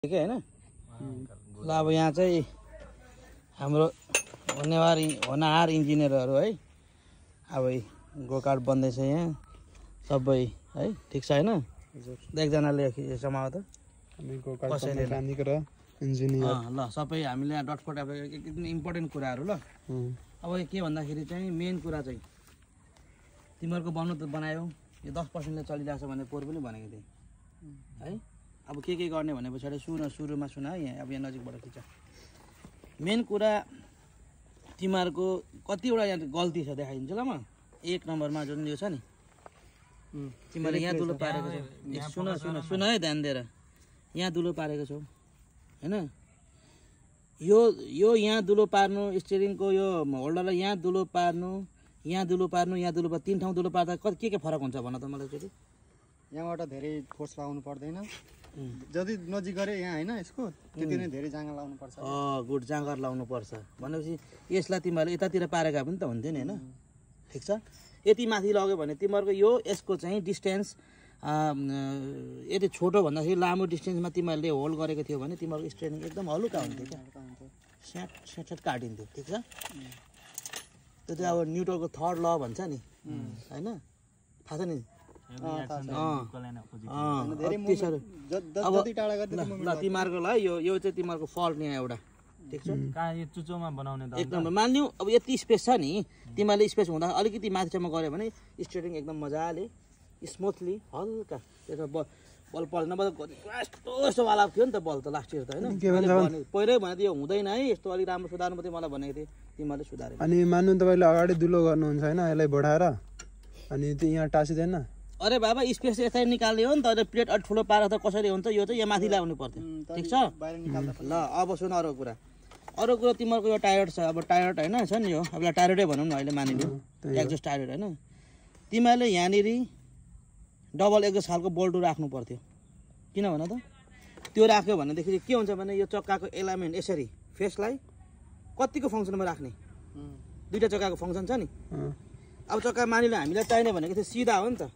ठीक है ना। ल अब यहाँ चाहिँ हाम्रो होनहार इन्जिनियरहरू है अब गोकार्ट बन्दैछ यहाँ सबै है ठीक छ हैन। एकजनाले समाउ त कसैले इन्जिनियर ल सबै हामीले यहाँ डटपट अब एकदम इम्पोर्टेन्ट कुराहरू ल। अब के भन्दाखेरि चाहिँ मेन कुरा चाहिँ तिमीहरूको बन्नु त बनायौ यो 10%ले चलिरहेछ भने पोहोर पनि भनेको थिएँ है। अब के गर्ने भने पछाडि सुरुमा सुन यहाँ अब यहाँ नजिकबाट खिच। मेन कुरा तिमीहरूको कतिवटा यहाँ गल्ती छ देखाइदिन्छु ल म। 1 नम्बरमा जुन यो छ नि तिमीले यहाँ दुलो पारेको छौ। सुन है ध्यान दिएर यहाँ दुलो पारेको छौ हैन। यो यहाँ दुलो पार्नु स्टियरिङको यो होल्डरलाई यहाँ दुलो पार्नु यहाँ दुलो पार्नु यहाँ दुलो पार्नु 3 ठाउँ दुलो पार्दा के फरक हुन्छ भन त मलाई एकचोटि। यहाँबाट धेरै फोर्स लगाउनु पर्दैन जति नजिक गरे यहाँ हैन यसको त्यति नै धेरै जाँगर लाउनु पर्छ। गुड जाँगर लाउनु पर्छ भनेपछि यसलाई तिमीहरूले यतातिर पारेका पनि त हुन्थ्यो नि हैन। ठिक छ यति माथि लग्यो भने तिमीहरूको यो यसको चाहिँ डिस्टेन्स यति छोटो भन्दाखेरि लामो डिस्टेन्समा तिमीहरूले होल्ड गरेको थियो भने तिमीहरूको स्ट्रेनिङ एकदम हलुका हुन्थ्यो क्या स्याट काटिन्थ्यो। ठिक छ त्यो चाहिँ अब न्युटनको थर्ड ल भन्छ नि हैन थाहा छ नि। ल तिमीहरूको ल यो चाहिँ तिमीहरूको फल्ट यहाँ एउटा ठिक छ चुचोमा बनाउने एक नम्बर मान्यौ। अब यति स्पेस छ नि तिमीहरूले स्पेस हुँदा अलिकति माथिसम्म गऱ्यो भने स्ट्रेटिङ एकदम मजाले स्मुथली हल्का त्यो बल पर्दैन यस्तो वाला थियो नि त बल त लास्ट इयर त होइन पहिल्यै भने त यो हुँदैन है यस्तो अलिक राम्रो सुधार्नु पर्थ्यो मलाई भनेको थिएँ तिमीहरूले सुधारे। अनि मान्नु तपाईँले अगाडि दुलो गर्नुहुन्छ होइन यसलाई बढाएर अनि त्यो यहाँ टाँसिँदैन। अरे बाबा स्पेस यसरी निकाल्ने हो नि त प्लेट अलिक ठुलो पारेर त कसरी हुन्छ यो चाहिँ यहाँ माथि ल्याउनु पर्थ्यो ठिक छ। ल अब सुन अरू कुरा तिमीहरूको यो टायर्ड छ अब टायर्ड होइन छ नि यो अब टायर्डै भनौँ न अहिले मानिलियो एक्जस्ट टायर्ड होइन। तिमीहरूले यहाँनिर डबल एक्जस्ट खालको बोल्टहरू राख्नु पर्थ्यो किन भन त। त्यो राख्यो भनेदेखि के हुन्छ भने यो चक्काको एलाइनमेन्ट यसरी फेसलाई कतिको फङ्सनमा राख्ने दुईवटा चक्काको फङ्सन छ नि। अब चक्का मानिलो हामीलाई चाहिने भनेको चाहिँ सिधा हो नि त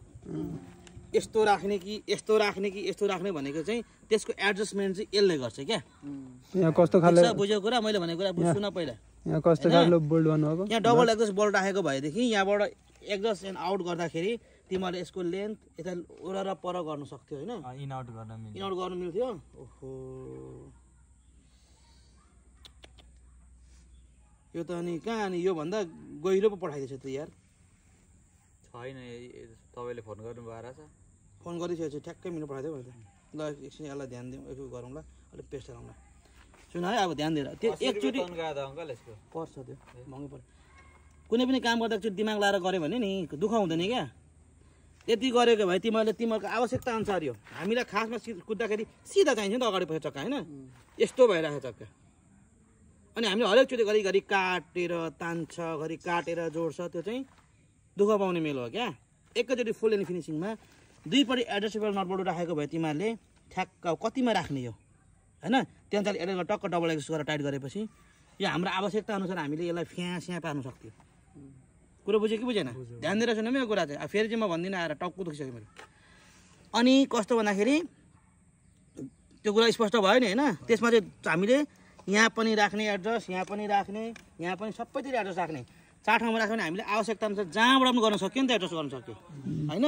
यस्तो राख्ने कि यस्तो राख्ने कि यस्तो राख्ने भनेको चाहिँ त्यसको एडजस्टमेन्ट चाहिँ यसले गर्छ क्या। यहाँ कस्तो खाले बुझ्यो कुरा मैले भनेको कुरा बुझ्नु पहिला यहाँ कस्तो खाले बोल्ट भन्नुभएको यहाँ डबल एक्जस्ट बोल्ट राखेको भएदेखि यहाँबाट एक्जस्ट एन्ड आउट गर्दाखेरि तिमीहरूले यसको लेन्थ यता ओर पर गर्न सक्थ्यो होइन इन आउट गर्नु मिल्थ्यो। ओहो यो त अनि कहाँ अनि योभन्दा गहिरो पो पठाइदिएछ त यार। छैन तपाईँले फोन गर्नु भएर छ फोन गरिसकेपछि ठ्याक्कै मिनट पठाइदियो भने ल एकछिन यसलाई ध्यान दिउँ यसो गरौँ ल अलिक पेस्ट गरौँ ल। सुन है अब ध्यान दिएर त्यो एकचोटि पर्छ त्यो महँगो पर्छ। कुनै पनि काम गर्दा एकचोटि दिमाग लाएर गऱ्यो भने नि दुःख हुँदैन क्या। यति गरेको भए तिमीहरूको आवश्यकता अनुसार यो हामीलाई खासमा कुद्दाखेरि सिधा चाहिन्छ नि त अगाडि पछि चक्का होइन यस्तो भइरहेको चक्का। अनि हामीले हरेकचोटि घरि काटेर तान्छ घरि काटेर जोड्छ त्यो चाहिँ दुःख पाउने मेल हो क्या। एकैचोटि फुल एन्ड फिनिसिङमा दुईपट्टि एडजस्टेबल नटबोल्ट राखेको भए तिमीहरूले ठ्याक्क कतिमा राख्ने यो होइन त्यहाँदेखि यसले टक्क डबल एक्जस्ट गरेर टाइट गरेपछि यो हाम्रो आवश्यकता अनुसार हामीले यसलाई फ्याँ पार्नु सक्थ्यो। कुरो बुझ्यो कि बुझेन ध्यान दिएर सुनौँ यो कुरा चाहिँ फेरि चाहिँ म भन्दिनँ आएर टक्कु दुखिसक्यो मैले। अनि कस्तो भन्दाखेरि त्यो कुरा स्पष्ट भयो नि होइन त्यसमा चाहिँ हामीले यहाँ पनि राख्ने एड्रेस यहाँ पनि राख्ने यहाँ पनि सबैतिर एड्रेस राख्ने 4 ठाउँमा राख्यो भने हामीले आवश्यकता अनुसार जहाँबाट पनि गर्न सक्यो नि त एड्रेस गर्न सक्यो होइन।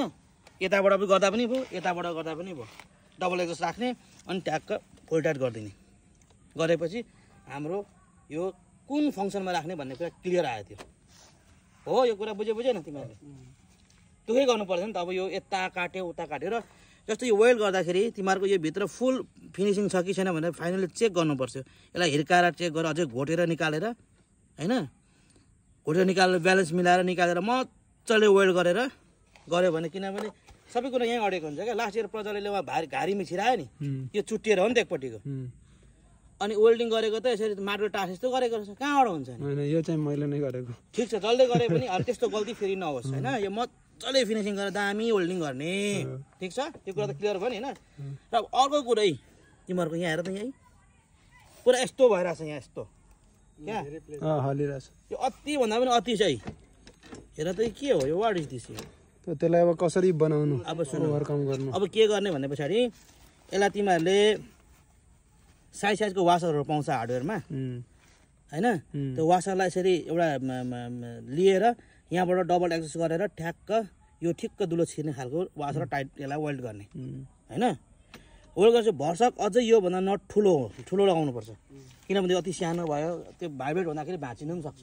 यताबाट पनि गर्दा पनि भयो यताबाट गर्दा पनि भयो डबल एक्जस्ट राख्ने अनि ट्याक्क फुल टाइट गरिदिने गरेपछि हाम्रो यो कुन फङ्सनमा राख्ने भन्ने कुरा क्लियर आयो थियो हो। यो कुरा बुझेन तिमीहरूले दुःखै गर्नु पर्दैन नि त। अब यो यता काट्यो उता काट्यो र जस्तो यो वेल्ड गर्दाखेरि तिमीहरूको यो भित्र फुल फिनिसिङ छ कि छैन भनेर फाइनली चेक गर्नुपर्छ। यसलाई हिर्काएर चेक गरेर अझै घोटेर निकालेर होइन घोटेर निकालेर ब्यालेन्स मिलाएर निकालेर मजाले वेल्ड गरेर गऱ्यो भने किनभने सबै कुरा यहीँ अडेको हुन्छ क्या। लास्ट इयर प्रजाले उहाँ घारीमा छिरायो नि यो चुट्टिएर हो नि त एकपट्टिको अनि वेल्डिङ गरेको त यसरी माटो टास जस्तो गरेको रहेछ कहाँबाट हुन्छ नि यो चाहिँ मैले नै गरेको ठिक छ जल्दै गरे पनि अब त्यस्तो गल्ती फेरि नहोस् होइन। यो मजाले फिनिसिङ गरेर दामी वेल्डिङ गर्ने ठिक छ त्यो कुरा त क्लियर भयो नि होइन। र अब अर्को कुरै तिमीहरूको यहाँ हेर त यहीँ पुरा यस्तो भइरहेछ यहाँ यस्तो क्या हलिरहेछ यो अति भन्दा पनि अति चाहिँ हेर त के हो यो वाट इज दिस त्यसलाई अब कसरी बनाउनु अब सुन ओभरकम गर्नु अब के गर्ने भन्ने पछाडि यसलाई तिमीहरूले साइजको वासरहरू पाउँछ हार्डवेयरमा होइन त्यो वासरलाई यसरी एउटा लिएर यहाँबाट डबल एक्सेस गरेर ठ्याक्क यो ठिक्क दुलो छिर्ने खालको वासर टाइट यसलाई वेल्ड गर्ने होइन वेल्ड गरेपछि भरसक अझै योभन्दा नट ठुलो लगाउनुपर्छ किनभने अति सानो भयो त्यो भाइब्रेट हुँदाखेरि भाँचिनु पनि सक्छ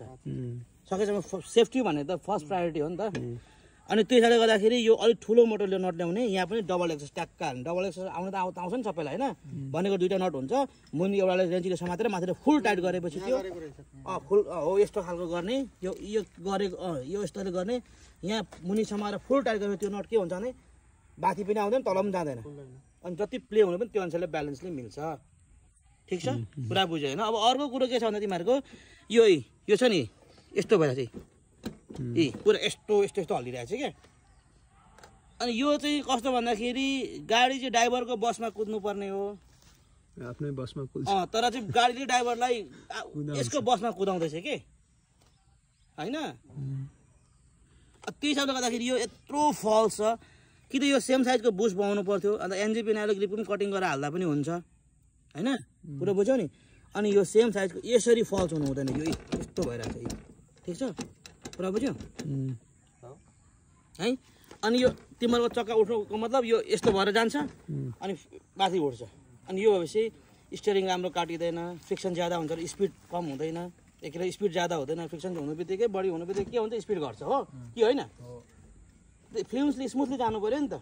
सकेसम्म सेफ्टी भन्ने त फर्स्ट प्रायोरिटी हो नि त अनि त्यसैले गर्दाखेरि यो अलिक ठुलो मोटरले नट ल्याउने यहाँ पनि डबल एक्सेस ट्याक्क हाल्ने डबल एक्सेस आउनु त आउँछ नि सबैलाई होइन भनेको दुईवटा नट हुन्छ मुनि एउटाले रेन्चीले समातेर माथि फुल टाइट गरेपछि त्यो फुल हो यस्तो खालको गर्ने यो गरेको यो यस्तोले गर्ने यहाँ मुनि समाएर फुल टाइट गरेर त्यो नट के हुन्छ भने बाथी पनि आउँदैन तल पनि जाँदैन अनि जति प्ले हुनु पनि त्यो अनुसारले ब्यालेन्सले मिल्छ ठिक छ पुरा बुझ्यो होइन अब अर्को कुरो के छ भन्दा तिमीहरूको यो छ नि यस्तो भएर चाहिँ पुरा यस्तो हल्लिरहेको छ क्या अनि यो चाहिँ कस्तो भन्दाखेरि गाडी चाहिँ ड्राइभरको बसमा कुद्नु पर्ने हो आफ्नै बसमा कुद्छ तर चाहिँ गाडीले ड्राइभरलाई यसको बसमा कुदाउँदैछ के होइन त्यही हिसाबले गर्दाखेरि यो यत्रो फल्स छ कि त यो सेम साइजको बुस्ट बनाउनु पर्थ्यो अन्त एनजिपी नाइलो ग्रिप पनि कटिङ गरेर हाल्दा पनि हुन्छ होइन पुरा बुझ्यौ नि अनि यो सेम साइजको यसरी फल्स हुनु हुँदैन यो यस्तो भइरहेको छ ठिक छ पुरा बुझ्यौ है अनि यो तिमीहरूको चक्का उठ्नुको मतलब यो यस्तो भएर जान्छ अनि माथि उठ्छ अनि यो भएपछि स्टियरिङ राम्रो काटिँदैन फ्रिक्सन ज्यादा हुन्छ स्पिड कम हुँदैन एकखेर स्पिड ज्यादा हुँदैन फ्रिक्सन हुनु बित्तिकै बढी हुनु बित्तिकै के हुन्छ स्पिड घट्छ हो कि होइन फ्लुन्सली स्मुथली जानु पऱ्यो नि त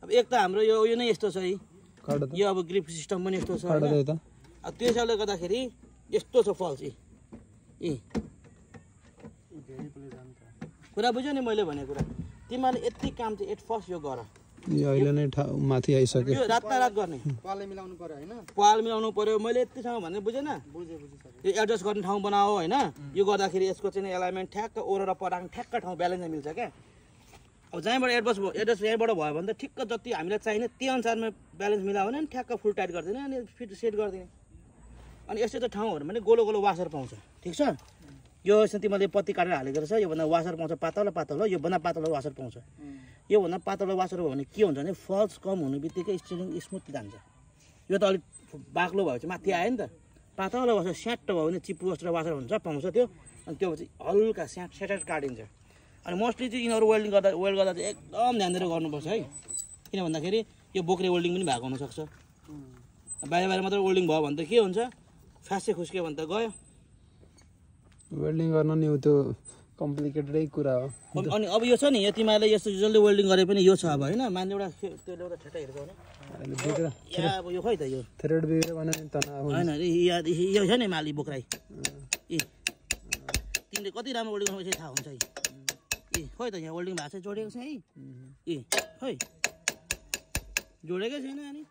अब एक त हाम्रो यो नै यस्तो छ यो अब ग्रिप सिस्टम पनि यस्तो छ अब त्यो हिसाबले गर्दाखेरि यस्तो छ फल्स कुरा बुझ्यौ नि मैले भनेको कुरा तिमीहरूले यति काम चाहिँ एट फर्स्ट यो गर अहिले नै माथि आइसक्यो यो रात गर्ने पालले मिलाउनु पर्यो हैन पाल मिलाउनु पर्यो मैले यतिसँग भन्ने बुझेन यो एडजस्ट गर्ने ठाउँ बनाओ होइन यो गर्दाखेरि यसको चाहिँ एलाइनमेन्ट ठ्याक्क ओरेर पराङ ठ्याक्क ठाउँ ब्यालेन्स मिल्छ क्या अब जहाँबाट एडजस्ट यहाँबाट भयो भने त ठिक्क जति हामीलाई चाहिने त्यो अनुसारमा ब्यालेन्स मिलायो भने ठ्याक्क फुल टाइट गरिदिने अनि फिट सेट गरिदिने अनि यस्तो त ठाउँहरूमा पनि गोलो गोलो वासर पाउँछ ठिक छ यो तिमीले पत्ती काटेर हालेको रहेछ योभन्दा वासर पाउँछ पातलो पातलो योभन्दा पातलो वासर पाउँछ योभन्दा पातलो वासर भयो भने के हुन्छ भने फल्स कम हुने बित्तिकै स्टियरिङ स्मुथ जान्छ यो त अलिक बाक्लो भयो चाहिँ माथि आयो नि त पातलो वासर स्याट भयो भने चिप्पु जस्तो वासर हुन्छ पाउँछ त्यो अनि त्यो चाहिँ हल्का स्याट काटिन्छ अनि मोस्टली चाहिँ यिनीहरू वेल्ड गर्दा चाहिँ एकदम ध्यान दिएर गर्नुपर्छ है किन भन्दाखेरि यो बोक्रे वेल्डिङ पनि भएको हुनसक्छ बाहिर मात्र वेल्डिङ भयो भने त के हुन्छ फाँसे खुस्क्यो भने त गयो वेल्डिङ गर्न नि त्यो कम्प्लिकेटेडै कुरा हो अनि अब यो छ नि यो तिमीहरूले यस्तो जसले वेल्डिङ गरे पनि यो छ अब होइन मान्छे एउटा त्यसले एउटा ठेटा हेरेको भने अब यो खै त यो थ्रेड बिग्रियो भने तनाव होइन यो छ नि माली बोक्राई तिमीले कति राम्रो वेल्डिङ गर्नु थाहा हुन्छ खोइ त यहाँ वेल्डिङ भएको छ जोडेको छ है खोइ जोडेकै छैन अनि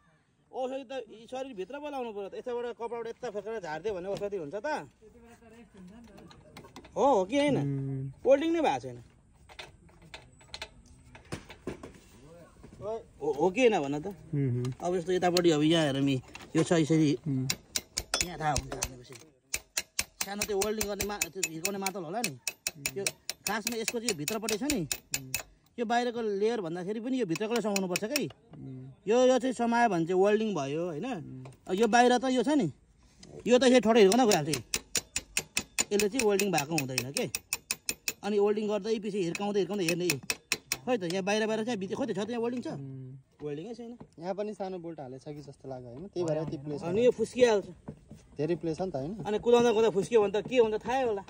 औषधि त शरीरभित्र बोलाउनु पर्यो त यताबाट कपडाबाट यता फर्केर झारिदियो भने औषधि हुन्छ त हो कि होइन वेल्डिङ नै भएको छैन हो कि होइन भन त अब यस्तो यतापट्टि अब यहाँ हेर यो छ यसरी यहाँ थाहा हुन्छ भनेपछि सानो त्यो वेल्डिङ गर्ने त्यो हिर्काउने मातल होला नि त्यो खासमा यसको चाहिँ भित्रपट्टि छ नि यो बाहिरको लेयर भन्दाखेरि पनि यो भित्रकोले समाउनुपर्छ कि यो चाहिँ समायो भने चाहिँ वेल्डिङ भयो होइन यो बाहिर त यो छ नि यो त यसरी ठोटो हिर्काउन गइहाल्छ यसले चाहिँ वेल्डिङ भएको हुँदैन के अनि वेल्डिङ गर्दै पछि हिर्काउँदै हेर्ने खोइ त यहाँ बाहिर चाहिँ खोइ त छ त यहाँ वेल्डिङ छ वेल्डिङै छैन यहाँ पनि सानो बोल्ट हालेछ कि जस्तो लाग्यो होइन त्यही भएर त्यो प्लेस अनि यो फुस्किहाल्छ धेरै प्लेस छ नि त होइन अनि कुदाउँदा फुस्कियो भने त के हुन्छ थाहै होला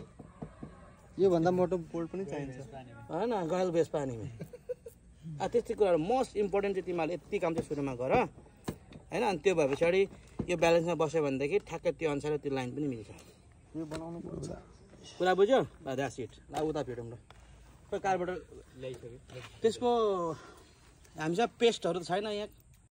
योभन्दा मोटो बोल्ट पनि चाहिन्छ होइन गयल बेस पानीमा त्यस्तै कुराहरू मोस्ट इम्पोर्टेन्ट चाहिँ तिमीहरूले यति काम चाहिँ सुरुमा गर होइन अनि त्यो भए पछाडि यो ब्यालेन्समा बस्यो भनेदेखि ठ्याक्कै त्यो अनुसार त्यो लाइन पनि मिल्छ यो बनाउनु पर्छ कुरा बुझ्यो द्याट सिट ल उता भिडौँ ल खोइ कारबाट ल्याइसक्यो त्यसको हामीसँग पेस्टहरू त छैन यहाँ